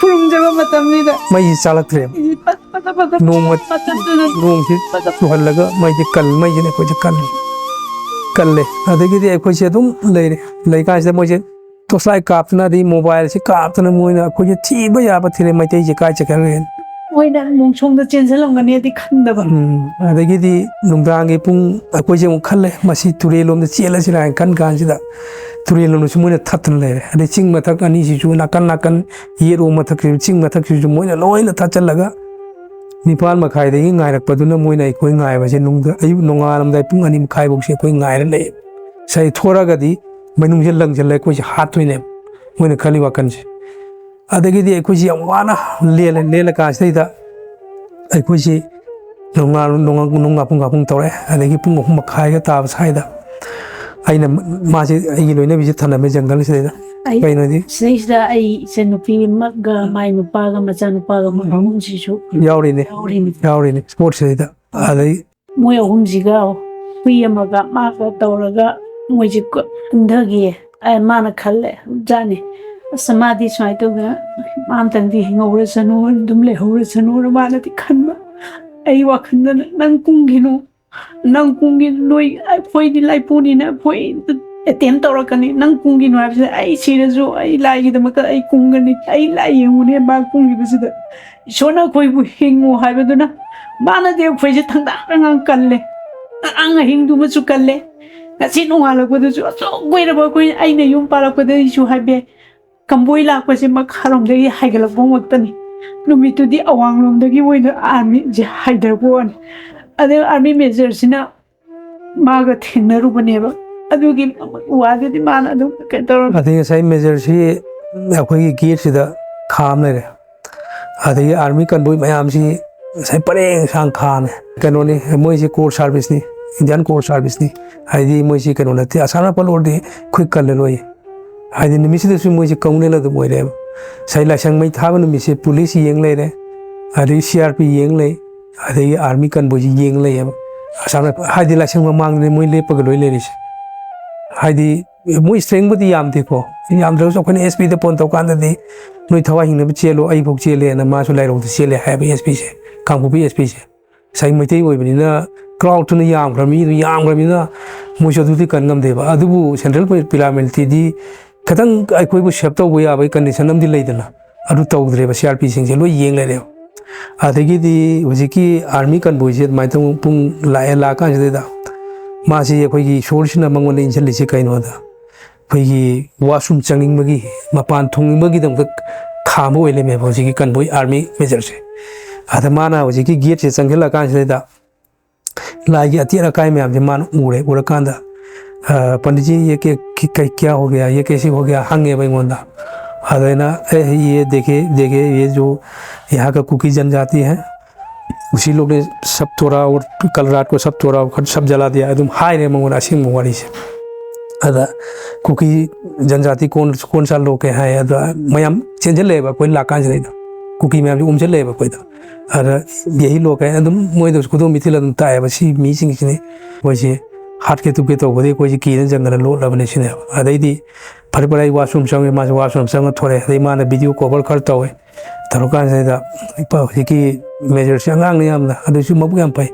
ꯈꯨꯔꯨꯝꯖꯕ ꯃꯇꯝꯁꯤꯗ ꯃꯩꯁꯤ ꯆꯥꯂꯛꯇ꯭ꯔꯦꯕ꯫ ꯏꯁꯤ ꯄꯠ ꯄꯠ ꯄꯠ ꯄꯠ ꯅꯣꯡꯃ ꯄꯠ ꯇꯠꯇꯅ ꯅꯣꯡꯁꯤ ꯄꯠ ꯇꯠ ꯆꯨꯍꯜꯂꯒ ꯃꯩꯁꯤ ꯀꯜ-, ꯃꯩꯁꯤꯅ ꯑꯩꯈꯣꯏꯁꯦ ꯀꯜꯂꯦ, ꯀꯜꯂꯦ꯫ ꯑꯗꯒꯤꯗꯤ ꯑꯩꯈꯣꯏꯁꯦ ꯑꯗꯨꯝ ꯂꯩꯔꯦ꯫ ꯂꯩꯀꯥꯟꯁꯤꯗ ꯃꯣꯏꯁꯦ torch light ꯀꯥꯞꯇꯅ, ꯑꯗꯩ mobileꯁꯤ ꯀꯥꯞꯇꯅ, ꯃꯣꯏꯅ ꯑꯩꯈꯣꯏꯁꯦ ꯊꯤꯕ ꯌꯥꯕ ꯊꯤꯔꯦ, ꯃꯩꯇꯩꯁꯦ ꯀꯥꯏ ꯆꯠꯈ꯭ꯔꯒꯦ? ꯃꯣꯏꯅ ꯅꯣꯡꯁꯣꯡꯗ ꯆꯦꯟꯁꯤꯜꯂꯝꯒꯅꯤꯗꯤ ꯈꯟꯗꯕ꯫ ꯎꯝ, ꯑꯗꯒꯤꯗꯤ ꯅꯨꯡꯗꯥꯡꯒꯤ ꯄꯨꯡ, ꯑꯩꯈꯣꯏꯁꯦ ꯑꯃꯨꯛ ꯈꯜꯂꯦ, ꯃꯁꯤ ꯇꯨꯔꯦꯜꯂꯣꯝꯗ ꯆꯦꯜꯂꯁꯤꯔꯥ ꯍꯥꯏꯅ ꯈꯟ ꯀꯥꯟꯁꯤꯗ, ꯇꯨꯔꯦꯜꯂꯣꯝꯗꯁꯨ ꯃꯣꯏꯅ ꯊꯠꯇꯅ ꯂꯩꯔꯦ꯫ ꯑꯗꯩ ꯆꯤꯡ ꯃꯊꯛ ꯑꯅꯤꯁꯤꯁꯨ, ꯅꯥꯀꯟ ꯅꯥꯀꯟ ꯌꯦꯠꯂꯣꯝ ꯃꯊꯛꯁꯤꯁꯨ, ꯆꯤꯡ ꯃꯊꯛꯁꯤꯁꯨ ꯃꯣꯏꯅ ꯂꯣꯏꯅ ꯊꯠꯆꯜꯂꯒ, ꯅꯤꯄꯥꯜ ꯃꯈꯥꯏꯗꯒꯤ ꯉꯥꯏꯔꯛꯄꯗꯨꯅ ꯃꯣꯏꯅ ꯑꯩꯈꯣꯏ ꯉꯥꯏꯕꯁꯦ ꯅꯨꯡꯗ-, ꯑꯌꯨꯛ ꯅꯣꯡꯉꯥꯜꯂꯝꯗꯥꯏ ꯄꯨꯡ ꯑꯅꯤ ꯃꯈꯥꯏꯐꯧꯁꯦ ꯑꯩꯈꯣꯏ ꯉꯥꯏꯔ ꯂꯩ꯫ ꯉꯁꯥꯏ ꯊꯣꯔꯛꯑꯒꯗꯤ ꯃꯅꯨꯡꯁꯦ ꯂꯪꯁꯤꯜꯂ ꯑꯩꯈꯣꯏꯁꯦ ꯍꯥꯠꯇꯣꯏꯅꯦꯕ, ꯃꯣꯏꯅ ꯈꯜꯂꯤ ꯋꯥꯈꯜꯁꯦ꯫ ꯑꯗꯒꯤꯗꯤ ꯑꯩꯈꯣꯏꯁꯤ ꯌꯥꯝ ꯋꯥꯅ ꯂꯦꯜꯂꯦ꯫ ꯂꯦꯜꯂ ꯀꯥꯟꯁꯤꯗꯩꯗ ꯑꯩꯈꯣꯏꯁꯤ ꯅꯣꯡꯉꯥ-, ꯅꯣꯡꯉꯥ-, ꯅꯣꯡꯉꯥ ꯄꯨꯡ ꯄꯨꯡ ꯇꯧꯔꯛꯑꯦ꯫ ꯑꯗꯒꯤ ꯄꯨꯡ ꯑꯍꯨꯝ ꯃꯈꯥꯏꯒ ꯇꯥꯕ ꯁ꯭ꯋꯥꯏꯗ ꯑꯩꯅ, ꯃꯥꯁꯦ ꯑꯩꯒꯤ ꯂꯣꯏꯅꯕꯤꯁꯦ ꯊꯅꯝꯃꯦ ꯖꯪꯒꯜꯁꯤꯗꯩꯗ꯫ ꯑꯩ ꯀꯩꯅꯣꯗꯤ ꯁꯤꯗꯩꯁꯤꯗ ꯑꯩ ꯏꯆꯟꯅꯨꯄꯤ ꯑꯃꯒ ꯃꯥꯏ ꯅꯨꯄꯥꯒ ꯃꯆꯥꯅꯨꯄꯥꯒ ꯃꯣꯏ ꯑꯍꯨꯝꯁꯤꯁꯨ ꯌꯥꯎꯔꯤꯅꯦ꯫ ꯌꯥꯎꯔꯤꯅꯤ꯫ ꯌꯥꯎꯔꯤꯅꯤ꯫ Sportꯁꯤꯗꯩꯗ꯫ ꯑꯗꯩ ꯃꯣꯏ ꯑꯍꯨꯝꯁꯤꯒ ꯍꯨꯏ ꯑꯃꯒ ꯃꯥꯒ ꯇꯧꯔꯒ ꯃꯣꯏꯁꯦ ꯀꯨ-, ꯀꯨꯝꯊꯈꯤꯌꯦ꯫ ꯑ, ꯃꯥꯅ ꯈꯜꯂꯦ ꯖꯥꯠꯅꯤ, "ꯑꯁ, ꯃꯥꯗꯤ ꯁꯨꯃꯥꯏꯅ ꯇꯧꯗꯅ ꯃꯥ ꯑꯝꯇꯪꯗꯤ ꯍꯤꯡꯍꯧꯔꯁꯅꯨ, ꯑꯗꯨꯝ ꯂꯩꯍꯧꯔꯁꯅꯨꯅ" ꯃꯥꯅꯗꯤ ꯈꯟꯕ꯫ ꯑꯩ ꯋꯥꯈꯜꯗꯅ, "ꯅꯪ ꯀꯨꯝꯈꯤꯅꯨ, ꯅꯪ ꯀꯨꯝꯈꯤ, ꯅꯣꯏ, ꯑꯩꯈꯣꯏꯗꯤ ꯂꯥꯏꯄꯨꯅꯤꯅ ꯑꯩꯈꯣꯏ attempt ꯇꯧꯔꯛꯀꯅꯤ, ꯅꯪ ꯀꯨꯝꯈꯤꯅꯨ ꯍꯥꯏꯕꯁꯤꯗ ꯑꯩ ꯁꯤꯔꯁꯨ ꯑꯩ ꯂꯥꯏꯒꯤꯗꯃꯛꯇ ꯑꯩ ꯀꯨꯝꯒꯅꯤ, ꯑꯩ ꯂꯥꯏ ꯌꯦꯡꯉꯨꯅꯦ ꯃꯥ ꯀꯨꯝꯈꯤꯕꯁꯤꯗ"꯫ ꯏꯁꯣꯔꯅ ꯑꯩꯈꯣꯏꯕꯨ ꯍꯤꯡꯉꯨ ꯍꯥꯏꯕꯗꯨꯅ ꯃꯥꯅꯗꯤ ꯑꯩꯈꯣꯏꯁꯦ ꯊꯪꯗꯥꯡ ꯊꯪꯗꯥꯡ ꯀꯜꯂꯦ꯫ ꯉꯔꯥꯡ ꯑꯍꯤꯡꯗꯨꯃꯁꯨ ꯀꯜꯂꯦ꯫ ꯉꯁꯤ ꯅꯣꯡꯉꯥꯜꯂꯛꯄꯗꯁꯨ ꯑꯁꯨꯛ ꯀꯨꯏꯔꯕ ꯑꯩꯈꯣꯏ, ꯑꯩꯅ ꯌꯨꯝ ꯄꯥꯜꯂꯛꯄꯗꯒꯤꯁꯨ ꯍꯥꯏꯕ ꯌꯥꯏ, ꯀꯝꯕꯣꯏ ꯂꯥꯛꯄꯁꯦ ꯃꯈꯥꯔꯣꯝꯗꯒꯤ ꯍꯥꯏꯒꯠꯂꯛꯄ ꯉꯥꯛꯇꯅꯤ꯫ ꯅꯨꯃꯤꯠꯇꯨꯗꯤ ꯑꯋꯥꯡꯂꯣꯝꯗꯒꯤ ꯑꯣꯏꯅ armyꯁꯦ ꯍꯥꯏꯊꯔꯛꯄ ꯋꯥꯅꯤ꯫ ꯑꯗꯩ army majorꯁꯤꯅ ꯃꯥꯒ ꯊꯦꯡꯅꯔꯨꯕꯅꯦꯕ꯫ ꯑꯗꯨꯒꯤ ꯋꯥꯗꯨꯗꯤ ꯃꯥꯅ ꯑꯗꯨꯝ ꯀꯩꯅꯣ ꯇꯧꯔꯝꯃꯤ꯫ ꯑꯗꯩ ꯉꯁꯥꯏ majorꯁꯤ ꯑꯩꯈꯣꯏꯒꯤ gateꯁꯤꯗ ꯈꯥꯝ ꯂꯩꯔꯦ꯫ ꯑꯗꯒꯤ army convoy ꯃꯌꯥꯝꯁꯤ ꯉꯁꯥꯏ ꯄꯔꯦꯡ ꯁꯥꯡ ꯈꯥꯝꯃꯦ꯫ ꯀꯩꯅꯣꯅꯤ, ꯃꯣꯏꯁꯤ core serviceꯅꯤ, Indian core serviceꯅꯤ꯫ ꯍꯥꯏꯗꯤ ꯃꯣꯏꯁꯤ ꯀꯩꯅꯣ ꯅꯠꯇꯦ, ꯑꯁꯥꯝ rifle ꯑꯣꯏꯔꯗꯤ ꯑꯩꯈꯣꯏ ꯀꯜꯂꯔꯣꯏ꯫ ꯍꯥꯏꯗꯤ ꯅꯨꯃꯤꯠꯁꯤꯗꯁꯨ ꯃꯣꯏꯁꯤ ꯀꯧꯅꯦꯜ ꯑꯗꯨꯝ ꯑꯣꯏꯔꯦꯕ꯫ ꯉꯁꯥꯏ ꯂꯥꯏꯁꯪ ꯃꯩ ꯊꯥꯕ ꯅꯨꯃꯤꯠꯁꯦ police ꯌꯦꯡ ꯂꯩꯔꯦ꯫ ꯑꯗꯒꯤ ꯁꯤ ꯑꯥꯔ ꯄꯤ ꯌꯦꯡ ꯂꯩ, ꯑꯗꯒꯤ ꯑꯥꯔꯃꯤ ꯀꯟꯕꯣꯏꯁꯤ ꯌꯦꯡ ꯂꯩꯌꯦꯕ꯫ ꯑꯁꯥꯝ ꯔꯥꯏꯐꯜ ꯍꯥꯏꯗꯤ ꯂꯥꯏꯁꯪ ꯃꯃꯥꯡꯗꯅꯦ ꯃꯣꯏ ꯂꯦꯞꯄꯒ ꯂꯣꯏ ꯂꯩꯔꯤꯁꯦ꯫ ꯍꯥꯏꯗꯤ ꯃꯣꯏ ꯏꯁꯇ꯭ꯔꯦꯡꯕꯨꯗꯤ ꯌꯥꯝꯗꯦꯀꯣ, ꯌꯥꯝꯗ꯭ꯔꯒꯁꯨ ꯑꯩꯈꯣꯏꯅ ꯑꯦꯁ ꯄꯤꯗ ꯐꯣꯟ ꯇꯧꯀꯥꯟꯗꯗꯤ, "ꯅꯣꯏ ꯊꯋꯥꯏ ꯍꯤꯡꯅꯕ ꯆꯦꯜꯂꯣ, ꯑꯩꯐꯥꯎ ꯆꯦꯜꯂꯦꯅ", ꯃꯥꯁꯨ ꯂꯥꯏꯔꯧꯗ ꯆꯦꯜꯂꯦ ꯍꯥꯏꯕ ꯑꯦꯁ ꯄꯤꯁꯦ, ꯀꯥꯡꯄꯣꯛꯄꯤ ꯑꯦꯁ ꯄꯤꯁꯦ꯫ ꯉꯁꯥꯏ ꯃꯩꯇꯩ ꯑꯣꯏꯕꯅꯤꯅ ꯀ꯭ꯔꯥꯎꯠꯇꯨꯅ ꯌꯥꯝꯈ꯭ꯔꯕꯅꯤ, ꯑꯗꯨ ꯌꯥꯝꯈ꯭ꯔꯕꯅꯤꯅ ꯃꯣꯏꯁꯨ ꯑꯗꯨꯗꯤ ꯀꯟ ꯉꯝꯗꯦꯕ꯫ ꯑꯗꯨꯕꯨ ꯁꯦꯟꯇ꯭ꯔꯦꯜ ꯄꯦꯔꯥꯃꯤꯂꯤꯇꯔꯤꯗꯤ ꯈꯤꯇꯪ ꯑꯩꯈꯣꯏꯕꯨ ꯁꯦꯞ ꯇꯧꯕ ꯌꯥꯕꯒꯤ ꯀꯟꯗꯤꯁꯟ ꯑꯃꯗꯤ ꯂꯩꯗꯅ, ꯑꯗꯨ ꯇꯧꯗ꯭ꯔꯦꯕ꯫ ꯁꯤ ꯑꯥꯔ ꯄꯤꯁꯤꯡꯁꯦ ꯂꯣꯏ ꯌꯦꯡ ꯂꯩꯔꯦꯕ꯫ ꯑꯗꯒꯤꯗꯤ ꯍꯧꯖꯤꯛꯀꯤ ꯑꯥꯔꯃꯤ ꯀꯟꯕꯣꯏꯁꯦ ꯑꯗꯨꯃꯥꯏꯅ ꯇꯧ ꯄꯨꯡ ꯂꯥꯛꯑꯦ, ꯂꯥꯛꯑꯀꯥꯟꯁꯤꯗꯩꯗ ꯃꯥꯁꯤ ꯑꯩꯈꯣꯏꯒꯤ ꯏꯁꯣꯔꯁꯤꯅ ꯃꯉꯣꯟꯗ ꯏꯟꯁꯤꯜꯂꯤꯁꯦ ꯀꯩꯅꯣꯗ, ꯑꯩꯈꯣꯏꯒꯤ ꯋꯥꯁꯔꯨꯝ ꯆꯪꯅꯤꯡꯕꯒꯤ, ꯃꯄꯥꯟ ꯊꯣꯡꯅꯤꯡꯕꯒꯤꯗꯃꯛꯇ ꯈꯥꯝꯕ ꯑꯣꯏ ꯂꯩꯔꯝꯃꯦꯕ ꯍꯧꯖꯤꯛꯀꯤ ꯀꯟꯕꯣꯏ ꯑꯥꯔꯃꯤ ꯃꯦꯖꯔꯁꯦ꯫ ꯑꯗ ꯃꯥꯅ ꯍꯧꯖꯤꯛꯀꯤ ꯒꯦꯠꯁꯦ ꯆꯪꯁꯤꯜꯂꯀꯥꯟꯁꯤꯗꯩꯗ ꯂꯥꯏꯒꯤ ꯑꯇꯦꯛ ꯑꯀꯥꯏ ꯃꯌꯥꯝꯁꯦ ꯃꯥꯅ ꯎꯔꯦ꯫ ꯎꯔꯀꯥꯟꯗ, "ꯑ, ꯄꯟꯗꯤꯠꯖꯤ, ꯌꯦ ꯀꯦ, ꯀꯤ-, ꯀꯩ, ꯀꯌꯥ ꯍꯣ ꯒꯌꯥ? ꯌꯦ ꯀꯦꯁꯤ ꯍꯣ ꯒꯌꯥ?" ꯍꯪꯉꯦꯕ ꯑꯩꯉꯣꯟꯗ꯫ ꯑꯗ ꯑꯩꯅ, "ꯑꯦ, ꯌꯦ ꯗꯦꯈꯦ, ꯗꯦꯈꯦ, ꯌꯦ ꯖꯣ ꯌꯍꯥ ꯀꯥ ꯀꯨꯀꯤ ꯖꯟꯖꯥꯇꯤ ꯍꯦ, ꯎꯁꯤ ꯂꯣꯒ ꯅꯦ ꯁꯕ ꯇꯣꯔꯥ ꯑꯣꯔ ꯀꯜ ꯔꯥꯠ ꯀꯣ ꯁꯕ ꯇꯣꯔꯥ ꯑꯣꯔ ꯁꯕ ꯖꯂꯥ ꯗꯤꯌꯥ," ꯑꯗꯨꯝ ꯍꯥꯏꯔꯦ ꯃꯉꯣꯟꯗ ꯑꯁꯦꯡꯕ ꯋꯥꯔꯤꯁꯦ꯫ ꯑꯗ ꯀꯨꯀꯤ ꯖꯟꯖꯥꯇꯤ ꯀꯣꯟ, ꯀꯣꯟ ꯁꯥ ꯂꯣꯒ ꯍꯦ ꯍꯥꯏ, ꯑꯗ ꯃꯌꯥꯝ ꯆꯦꯟꯁꯤꯜꯂꯛꯑꯦꯕ ꯑꯩꯈꯣꯏ ꯂꯥꯛꯀꯥꯟꯁꯤꯗꯩꯗ꯫ ꯀꯨꯀꯤ ꯃꯌꯥꯝꯁꯦ ꯎꯝꯁꯤꯜꯂꯛꯑꯦꯕ ꯑꯩꯈꯣꯏꯗ꯫ ꯑꯗ ꯌꯦꯍꯤ ꯂꯣꯒ ꯍꯦ ꯑꯗꯨꯝ ꯃꯣꯏꯗꯁꯨ ꯈꯨꯗꯣꯝ ꯕꯤꯊꯤꯜ ꯑꯗꯨꯝ ꯇꯥꯛꯑꯦꯕ, "ꯁꯤ ꯃꯤꯁꯤꯡꯁꯤꯅꯤ ꯑꯩꯈꯣꯏꯁꯦ ꯍꯥꯠꯀꯦ ꯇꯨꯞꯀꯦ ꯇꯧꯕꯗꯒꯤ ꯑꯩꯈꯣꯏꯁꯦ ꯀꯤꯗꯅ ꯖꯪꯒꯜꯗ ꯂꯣꯠꯂꯕꯅꯤ" ꯁꯤꯅꯦꯕ꯫ ꯑꯗꯩꯗꯤ ꯐꯔꯦ ꯐꯔꯦ, ꯑꯩ ꯋꯥꯁꯔꯨꯝ ꯆꯪꯉꯦ, ꯃꯥꯁꯨ ꯋꯥꯁꯔꯨꯝ ꯆꯪꯉ ꯊꯣꯔꯛꯑꯦ꯫ ꯑꯗꯩ ꯃꯥꯅ ꯚꯤꯗꯤꯑꯣ ꯀꯣꯚꯔ ꯈꯔ ꯇꯧꯋꯦ꯫ ꯇꯧꯔꯀꯥꯟꯁꯤꯗ ꯏꯄꯥ ꯍꯧꯖꯤꯛꯀꯤ ꯃꯦꯖꯔꯁꯤ ꯑꯉꯥꯡꯅ ꯌꯥꯝꯅ, ꯑꯗꯨꯁꯨ ꯃꯕꯨꯛ ꯌꯥꯝ ꯐꯩ꯫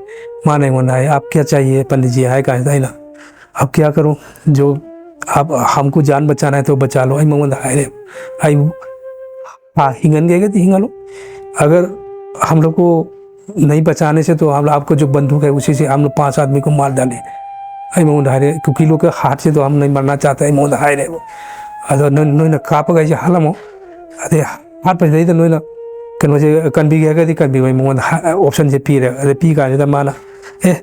ꯃꯥꯅ ꯑꯩꯉꯣꯟꯗ ꯍꯥꯏ, "ꯑꯥꯞ ꯀꯌꯥ ꯆꯥꯍꯤꯌꯦ ꯄꯟꯗꯤꯠꯖꯤ?" ꯍꯥꯏ ꯀꯥꯟꯁꯤꯗ ꯑꯩꯅ, "ꯑꯥꯞ ꯀꯌꯥ ꯀꯔꯣ? ꯖꯣ ꯑꯥꯞ ꯍꯝꯀꯣ ꯖꯥꯟ ꯕꯆꯥꯅꯥ ꯍꯥꯏ ꯇꯣ ꯕꯆꯥ ꯂꯣ," ꯑꯩ ꯃꯉꯣꯟꯗ ꯍꯥꯏꯔꯦ꯫ ꯑꯩꯕꯨ, "ꯍꯥ, ꯍꯤꯡꯍꯟꯒꯦꯒꯗꯤ ꯍꯤꯡꯍꯜꯂꯨ, ꯑꯒꯔ ꯍꯝ ꯂꯣꯒ ꯀꯣ ꯅꯍꯤ ꯕꯆꯥꯅꯦ ꯁꯦ ꯇꯣ ꯍꯝ ꯂꯣꯒ, ꯑꯥꯞꯀꯥ ꯖꯣ ꯕꯟꯗꯨꯛ ꯍꯥꯏ ꯎꯁꯤ ꯁꯦ ꯍꯝ ꯂꯣꯒ ꯄꯥꯟꯆ ꯑꯥꯗꯃꯤ ꯀꯣ ꯃꯥꯔ ꯗꯥꯂꯦ," ꯑꯩ ꯃꯉꯣꯟꯗ ꯍꯥꯏꯔꯦ꯫ "ꯀꯨꯀꯤ ꯂꯣꯒ ꯀꯥ ꯍꯥꯠ ꯁꯦ ꯇꯣ ꯍꯝ ꯅꯍꯤ ꯃꯔꯅꯥ ꯆꯥꯍꯇꯦ," ꯑꯩ ꯃꯉꯣꯟꯗ ꯍꯥꯏꯔꯦꯕ꯫ "ꯑꯗꯣ ꯅꯣꯏ, ꯅꯣꯏꯅ ꯀꯥꯞꯄꯒ ꯑꯩꯁꯦ ꯍꯥꯠꯂꯝꯃꯣ, ꯑꯗꯩ ꯍꯥꯠꯄꯁꯤꯗꯩꯗ ꯅꯣꯏꯅ ꯀꯩꯅꯣꯁꯦ ꯀꯟꯕꯤꯒꯦ ꯍꯥꯏꯔꯒꯗꯤ ꯀꯟꯕꯤꯌꯨ," ꯑꯩ ꯃꯉꯣꯟꯗ ꯍꯥ-, ꯑꯣꯞꯁꯟꯁꯦ ꯄꯤꯔꯦ꯫ ꯑꯗ ꯄꯤ ꯀꯥꯟꯁꯤꯗ ꯃꯥꯅ, "ꯑꯦ,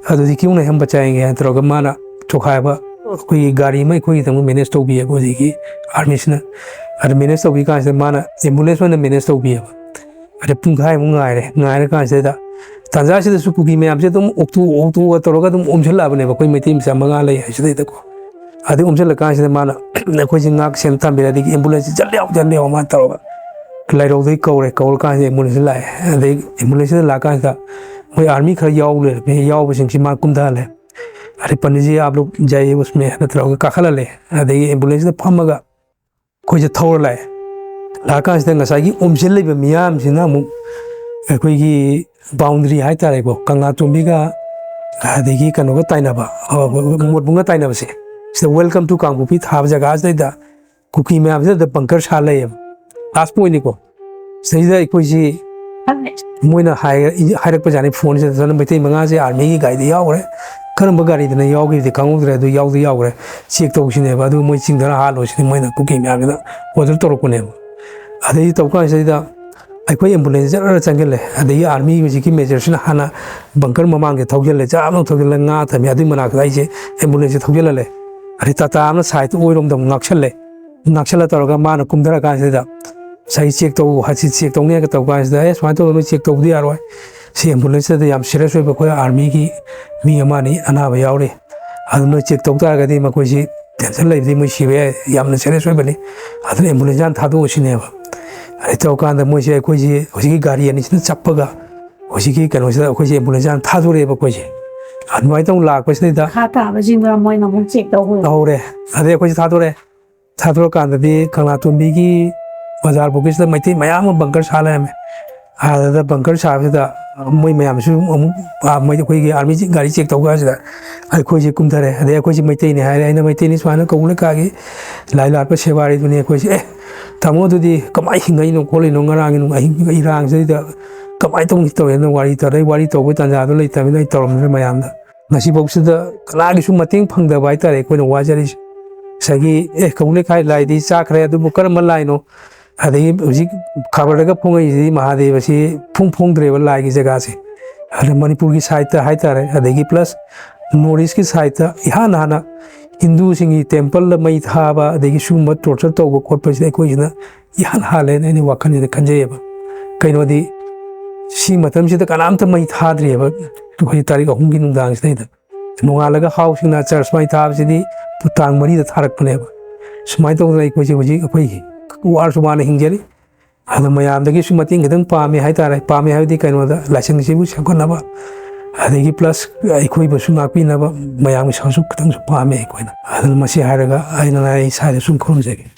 ꯑꯗꯨꯗꯤ ꯀ꯭ꯌꯨ ꯅꯍꯤ ꯍꯝ ꯕꯆꯥꯌꯦꯡꯒꯦ" ꯍꯥꯏꯅ ꯇꯧꯔꯒ ꯃꯥꯅ ꯊꯨꯈꯥꯏꯕ ꯑꯩꯈꯣꯏꯒꯤ ꯒꯥꯔꯤ ꯑꯃ ꯑꯩꯈꯣꯏꯒꯤꯗꯃꯛ ꯃꯦꯅꯦꯖ ꯇꯧꯕꯤꯌꯦꯕ ꯍꯧꯖꯤꯛꯀꯤ ꯑꯥꯔꯃꯤꯁꯤꯅ꯫ ꯑꯗ ꯃꯦꯅꯦꯖ ꯇꯧꯕꯤ ꯀꯥꯟꯁꯤꯗ ꯃꯥꯅ ꯑꯦꯝꯕꯨꯂꯦꯟꯁ ꯑꯣꯏꯅ ꯃꯦꯅꯦꯖ ꯇꯧꯕꯤꯌꯦꯕ꯫ ꯑꯗ ꯄꯨꯡꯈꯥꯏꯃꯨꯛ ꯉꯥꯏꯔꯦ꯫ ꯉꯥꯏꯔ ꯀꯥꯟꯁꯤꯗ ꯇꯥꯟꯖꯥꯁꯤꯗꯁꯨ ꯀꯨꯀꯤ ꯃꯌꯥꯝꯁꯦ ꯑꯗꯨꯝ ꯑꯣꯛꯇꯣ, ꯑꯣꯛꯇꯣꯒ ꯇꯧꯔꯒ ꯑꯗꯨꯝ ꯑꯣꯝꯁꯤꯜꯂꯛꯑꯕꯅꯦꯕ, ꯑꯩꯈꯣꯏ ꯃꯩꯇꯩ ꯃꯆꯥ ꯃꯉꯥ ꯂꯩ ꯍꯥꯏꯁꯤꯗꯩꯗꯀꯣ꯫ ꯑꯗꯩ ꯑꯣꯝꯁꯤꯜꯂꯀꯥꯟꯁꯤꯗ ꯃꯥꯅ ꯑꯩꯈꯣꯏꯁꯦ ꯉꯥꯛ ꯁꯦꯟ ꯊꯝꯕꯤꯔꯦ, ꯑꯗꯒꯤ ꯑꯦꯝꯕꯨꯂꯦꯟꯁꯁꯦ "ꯆꯠꯂꯦ, ꯆꯠꯂꯦ" ꯃꯥꯅ ꯇꯧꯔꯒ꯫ ꯂꯥꯏꯔꯧꯗꯒꯤ ꯀꯧꯔꯦ꯫ ꯀꯧꯔꯀꯥꯟꯁꯤꯗ ambulance ꯂꯥꯛꯑꯦ꯫ ꯑꯗꯩ ambulance ꯂꯥꯛꯑꯀꯥꯟꯁꯤꯗ ꯃꯣꯏ army ꯈꯔ ꯌꯥꯎ ꯂꯩꯔꯝꯃꯦ꯫ ꯌꯥꯎꯕꯁꯤꯡꯁꯤ ꯃꯥ ꯀꯨꯝꯊꯍꯜꯂꯦ꯫ ꯑꯗꯩ "ꯄꯟꯗꯤꯠꯖꯤ, ꯑꯥꯞ ꯂꯣꯒ ꯖꯥꯏꯌꯦ ꯎꯁꯃꯦ" ꯍꯥꯏꯅ ꯇꯧꯔꯒ ꯀꯥꯈꯠꯍꯜꯂꯦ꯫ ꯑꯗꯒꯤ ambulance ꯐꯝꯃꯒ ꯑꯩꯈꯣꯏꯁꯦ ꯊꯧꯔ ꯂꯥꯛꯑꯦ꯫ ꯂꯥꯛꯑꯀꯥꯟꯁꯤꯗ ꯉꯁꯥꯏꯒꯤ ꯑꯣꯝꯁꯤꯜ ꯂꯩꯕ ꯃꯤꯌꯥꯝꯁꯤꯅ ꯑꯃꯨꯛ ꯑꯩꯈꯣꯏꯒꯤ boundary ꯍꯥꯏꯇꯥꯔꯦꯀꯣ, ꯀꯪꯂꯥꯇꯣꯝꯕꯤꯒ ꯑꯗꯒꯤ ꯀꯩꯅꯣꯒ ꯇꯥꯏꯅꯕ, ꯑ, ꯃꯣꯠꯕꯨꯡꯒ ꯇꯥꯏꯅꯕꯁꯦ, ꯁꯤꯗ "Welcome to ꯀꯥꯡꯄꯣꯛꯄꯤ" ꯊꯥꯕ ꯖꯒꯥꯁꯤꯗꯩꯗ ꯀꯨꯀꯤ ꯃꯌꯥꯝꯁꯤꯅꯗ bunker ꯁꯥ ꯂꯩꯌꯦꯕ꯫ Last pointꯅꯤꯀꯣ꯫ ꯁꯤꯗꯩꯗ ꯑꯩꯈꯣꯏꯁꯤ ꯃꯣꯏꯅ ꯍꯥꯏ-, ꯍꯥꯏꯔꯛꯄꯖꯥꯠꯅꯤ ꯐꯣꯟꯁꯤꯗ, "ꯃꯩꯇꯩ ꯃꯉꯥꯁꯦ armyꯒꯤ ꯒꯥꯔꯤꯗ ꯌꯥꯎꯈ꯭ꯔꯦ, ꯀꯔꯝꯕ ꯒꯥꯔꯤꯗꯅ ꯌꯥꯎꯈꯤꯕꯗꯤ ꯈꯪꯍꯧꯗ꯭ꯔꯦ, ꯑꯗꯨ ꯌꯥꯎꯗꯤ ꯌꯥꯎꯈ꯭ꯔꯦ, check ꯇꯧꯁꯤꯅꯦꯕ, ꯑꯗꯨ ꯃꯣꯏ ꯆꯤꯡꯊꯔ ꯍꯥꯠꯂꯣ" ꯁꯤꯅꯤ ꯃꯣꯏꯅ ꯀꯨꯀꯤ ꯃꯌꯥꯝꯁꯤꯅ order ꯇꯧꯔꯛꯄꯅꯦꯕ꯫ ꯑꯗꯩꯗꯤ ꯇꯧ ꯀꯥꯟꯁꯤꯗ ꯑꯩꯈꯣꯏ ambulance ꯖꯔ ꯆꯪꯁꯤꯜꯂꯦ꯫ ꯑꯗꯒꯤ army ꯍꯧꯖꯤꯛꯀꯤ majorꯁꯤꯅ ꯍꯥꯟꯅ bunker ꯃꯃꯥꯡꯁꯦ ꯊꯧꯖꯤꯜꯂꯦ, ꯆꯥꯝ ꯂꯥꯎ ꯊꯧꯖꯤꯜꯂꯒ ꯉꯥ ꯊꯝꯃꯤ꯫ ꯑꯗꯨꯏ ꯃꯅꯥꯛꯇ ꯑꯩꯁꯦ ambulanceꯁꯦ ꯊꯧꯖꯤꯜꯍꯜꯂꯦ꯫ ꯑꯗꯩ ꯇꯥꯇꯥ ꯑꯃꯅ sideꯇ ꯑꯣꯏꯔꯣꯝꯗ ꯑꯃꯨꯛ ꯉꯥꯛꯁꯜꯂꯦ꯫ ꯉꯥꯛꯁꯜꯂ ꯇꯧꯔꯒ ꯃꯥꯅ ꯀꯨꯝꯊꯔꯀꯥꯟꯁꯤꯗ ꯉꯁꯥꯏꯒꯤ check ꯇꯧ, ꯍꯥꯏꯁꯤ check ꯇꯧꯅꯤ ꯍꯥꯏꯒ ꯇꯧ ꯀꯥꯟꯁꯤꯗ, "ꯑꯦ, ꯁꯨꯃꯥꯏꯅ ꯇꯧꯗꯅ ꯅꯣꯏ check ꯇꯧꯕꯗꯤ ꯌꯥꯔꯣꯏ꯫ ꯁꯤ ambulanceꯁꯤꯗ ꯌꯥꯝ serious ꯑꯣꯏꯕ ꯑꯩꯈꯣꯏ armyꯒꯤ ꯃꯤ ꯑꯃ ꯑꯅꯤ ꯑꯅꯥꯕ ꯌꯥꯎꯔꯤ꯫ ꯑꯗꯨ ꯅꯣꯏ check ꯇꯧ ꯇꯥꯔꯒꯗꯤ ꯃꯈꯣꯏꯁꯤ tension ꯂꯩꯕꯗꯤ ꯃꯣꯏ ꯁꯤꯕ ꯌꯥꯏ, ꯌꯥꯝꯅ serious ꯑꯣꯏꯕꯅꯤ꯫ ꯑꯗꯨꯅ ambulance ꯍꯥꯟꯅ ꯊꯥꯗꯣꯛꯑꯣ" ꯁꯤꯅꯦꯕ꯫ ꯑꯗꯩ ꯇꯧꯔꯀꯥꯟꯗ ꯃꯣꯏꯁꯦ ꯑꯩꯈꯣꯏꯁꯤ ꯍꯧꯖꯤꯛꯀꯤ ꯒꯥꯔꯤ ꯑꯅꯤꯁꯤꯅ ꯆꯞꯄꯒ ꯍꯧꯖꯤꯛꯀꯤ ꯀꯩꯅꯣꯁꯤꯗ ꯑꯩꯈꯣꯏꯁꯦ ambulance ꯍꯥꯟꯅ ꯊꯥꯗꯣꯔꯛꯑꯦꯕ ꯑꯩꯈꯣꯏꯁꯦ꯫ ꯑꯗꯨꯃꯥꯏꯅ ꯇꯧꯅ ꯂꯥꯛꯄꯁꯤꯗꯩꯗ ꯃꯈꯥ ꯇꯥꯕꯁꯤꯡꯗ ꯃꯣꯏꯅ ꯑꯃꯨꯛ check ꯇꯧꯍꯧꯔꯦ꯫ ꯇꯧꯍꯧꯔꯦ꯫ ꯑꯗꯩ ꯑꯩꯈꯣꯏꯁꯦ ꯊꯥꯗꯣꯔꯛꯑꯦ꯫ ꯊꯥꯗꯣꯔꯀꯥꯟꯗꯗꯤ ꯀꯪꯂꯥꯇꯣꯝꯕꯤꯒꯤ ꯕꯖꯥꯔ ꯄꯨꯈ꯭ꯔꯤꯁꯤꯗ ꯃꯩꯇꯩ ꯃꯌꯥꯝ ꯑꯃ bunker ꯁꯥ ꯂꯩꯔꯝꯃꯦ꯫ ꯑꯗꯨꯗ bunker ꯁꯥꯕꯁꯤꯗ ꯃꯣꯏ ꯃꯌꯥꯝꯁꯨ ꯑꯃꯨꯛ, ꯑ, ꯃꯣꯏ ꯑꯩꯈꯣꯏꯒꯤ army ꯒꯥꯔꯤ check ꯇꯧ ꯀꯥꯟꯁꯤꯗ ꯑꯩꯈꯣꯏꯁꯦ ꯀꯨꯝꯊꯔꯦ꯫ ꯑꯗꯩ ꯑꯩꯈꯣꯏꯁꯦ ꯃꯩꯇꯩꯅꯤ ꯍꯥꯏꯔꯦ꯫ ꯑꯩꯅ ꯃꯩꯇꯩꯅꯤ ꯁꯨꯃꯥꯏꯅ ꯀꯧꯕꯨ ꯂꯩꯀꯥꯏꯒꯤ ꯂꯥꯏ ꯂꯥꯠꯄ ꯁꯦꯕꯥꯔꯤꯗꯨꯅꯤ꯫ ꯑꯩꯈꯣꯏꯁꯦ, "ꯑꯦ, ꯇꯥꯃꯣ, ꯑꯗꯨꯗꯤ ꯀꯃꯥꯏꯅ ꯍꯤꯡꯉꯛꯏꯅꯣ ꯈꯣꯠꯂꯤꯅꯣ? ꯉꯔꯥꯡꯒꯤ ꯅꯨꯡ-, ꯑꯍꯤꯡ ꯏꯔꯥꯡꯁꯤꯗ ꯀꯃꯥꯏꯅ ꯇꯧꯅꯤ?" ꯇꯧꯋꯦ꯫ ꯑꯗꯨꯅ ꯋꯥꯔꯤ ꯇꯧꯔꯦ꯫ ꯋꯥꯔꯤ ꯇꯧꯕ ꯇꯥꯟꯖꯥꯗꯣ ꯂꯩꯇꯕꯅꯤꯅ ꯑꯩ ꯇꯧꯔꯝꯗ꯭ꯔꯦ ꯃꯌꯥꯝꯗ꯫ ꯉꯁꯤꯐꯥꯎꯁꯤꯗ ꯀꯅꯥꯒꯤꯁꯨ ꯃꯇꯦꯡ ꯐꯪꯗꯕ ꯍꯥꯏꯇꯥꯔꯦ ꯑꯩꯈꯣꯏꯅ ꯋꯥꯖꯔꯤꯁꯦ꯫ ꯉꯁꯥꯏꯒꯤ, "ꯑꯦ, ꯀꯧꯕꯨ ꯂꯩꯀꯥꯏ ꯂꯥꯏꯗꯤ ꯆꯥꯈ꯭ꯔꯦ, ꯑꯗꯨꯕꯨ ꯀꯔꯝꯕ ꯂꯥꯏꯅꯣ?" ꯑꯗꯒꯤ ꯍꯧꯖꯤꯛ ꯈꯕꯔꯗꯒ ꯐꯣꯡꯉꯛꯏꯁꯤꯗꯤ ꯃꯍꯥꯗꯦꯕꯁꯤ ꯐꯣꯡ ꯐꯣꯡꯗ꯭ꯔꯦꯕ ꯂꯥꯏꯒꯤ ꯖꯒꯥꯁꯦ꯫ ꯑꯗ ꯃꯅꯤꯄꯨꯔꯒꯤ sideꯇ ꯍꯥꯏꯇꯥꯔꯦ, ꯑꯗꯒꯤ plus North Eastꯀꯤ sideꯇ ꯏꯍꯥꯟ ꯍꯥꯟꯅ ꯍꯤꯟꯗꯨꯁꯤꯡꯒꯤ templeꯗ ꯃꯩ ꯊꯥꯕ, ꯑꯗꯒꯤ ꯁꯤꯒꯨꯝꯕ torture ꯇꯧꯕ ꯈꯣꯠꯄꯁꯤꯗ ꯑꯩꯈꯣꯏꯁꯤꯅ ꯏꯍꯥꯟ ꯍꯥꯜꯂꯦꯅ ꯑꯩꯅ ꯋꯥꯈꯜꯁꯤꯗ ꯈꯟꯖꯩꯌꯦꯕ꯫ ꯀꯩꯅꯣꯗꯤ, ꯁꯤ ꯃꯇꯝꯁꯤꯗ ꯀꯅꯥꯝꯇ ꯃꯩ ꯊꯥꯗ꯭ꯔꯤꯑꯕ ꯑꯩꯈꯣꯏ ꯇꯥꯔꯤꯛ ꯑꯍꯨꯝꯒꯤ ꯅꯨꯡꯗꯥꯡꯁꯤꯗꯩꯗ꯫ ꯅꯣꯡꯉꯥꯜꯂꯒ ꯍꯥꯎꯁꯤꯡꯅ church ꯃꯩ ꯊꯥꯕꯁꯤꯗꯤ ꯇꯥꯡ ꯃꯔꯤꯗ ꯊꯥꯔꯛꯄꯅꯦꯕ꯫ ꯁꯨꯃꯥꯏꯅ ꯇꯧꯗꯅ ꯑꯩꯈꯣꯏꯁꯦ ꯍꯧꯖꯤꯛ ꯑꯩꯈꯣꯏꯒꯤ ꯋꯥꯔꯁꯨ ꯋꯥꯅ ꯍꯤꯡꯖꯔꯤ꯫ ꯑꯗꯣ ꯃꯌꯥꯝꯗꯒꯤꯁꯨ ꯃꯇꯦꯡ ꯈꯤꯇꯪ ꯄꯥꯝꯃꯤ ꯍꯥꯏꯇꯥꯔꯦ꯫ ꯄꯥꯝꯃꯤ ꯍꯥꯏꯕꯗꯤ ꯀꯩꯅꯣꯗ, ꯂꯥꯏꯁꯪꯁꯤꯕꯨ ꯁꯦꯝꯒꯠꯅꯕ, ꯑꯗꯒꯤ plus ꯑꯩꯈꯣꯏꯕꯨꯁꯨ ꯉꯥꯛꯄꯤꯅꯕ ꯃꯌꯥꯝꯒꯤ ꯁꯔꯨꯛꯁꯨ ꯈꯤꯇꯪꯁꯨ ꯄꯥꯝꯃꯤ ꯑꯩꯈꯣꯏꯅ꯫ ꯑꯗꯨꯅ ꯃꯁꯤ ꯍꯥꯏꯔꯒ ꯑꯩꯅ ꯑꯩ ꯁ꯭ꯋꯥꯏꯗ ꯁꯨꯝ ꯈꯨꯔꯨꯝꯖꯒꯦ꯫